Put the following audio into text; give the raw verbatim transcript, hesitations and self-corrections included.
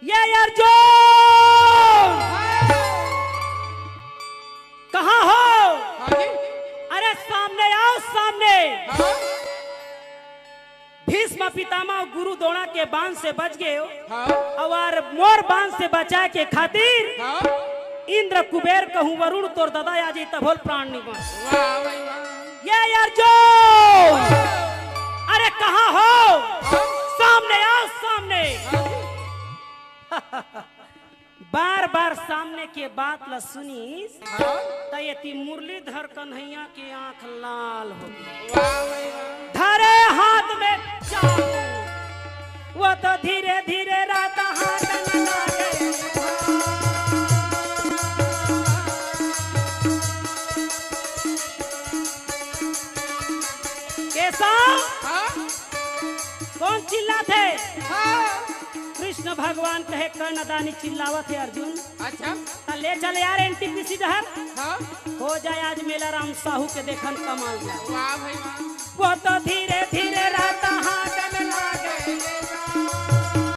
ये अर्जुन, कहाँ हो? हाँ जी। अरे सामने आओ, सामने। हाँ? भीष्म पितामह गुरु द्रोण के बाण से बच गए हो। हाँ। अउ मोर बाण से बचाए के खातिर हाँ। इंद्र कुबेर कहूँ वरुण तोर दादा आ जाई तभो ल प्राण निभा। वाह भाई वाह। ये अर्जुन, अरे कहाँ हो? हाँ। सामने आओ, सामने। हाँ जी। बार बार सामने के बात ला सुनिस हाँ। त एती मुरलीधर कन्हैया के आंख लाल हो गे। वाह भाई वाह। धरे हाथ में चाबुक, वो तो धीरे धीरे रहता हाथ में लागे। केशव, हाँ। कौन चिल्लाथे? हाँ। कृष्ण भगवान कहे कर्णदानी चिल्लावत हे अर्जुन। अच्छा। त ले चल यार एनटीपीसी डहर। हाँ। हो जाए आज मेला राम साहू के देखन कमाल जाए। वाह भाई वाह। वो तो धीरे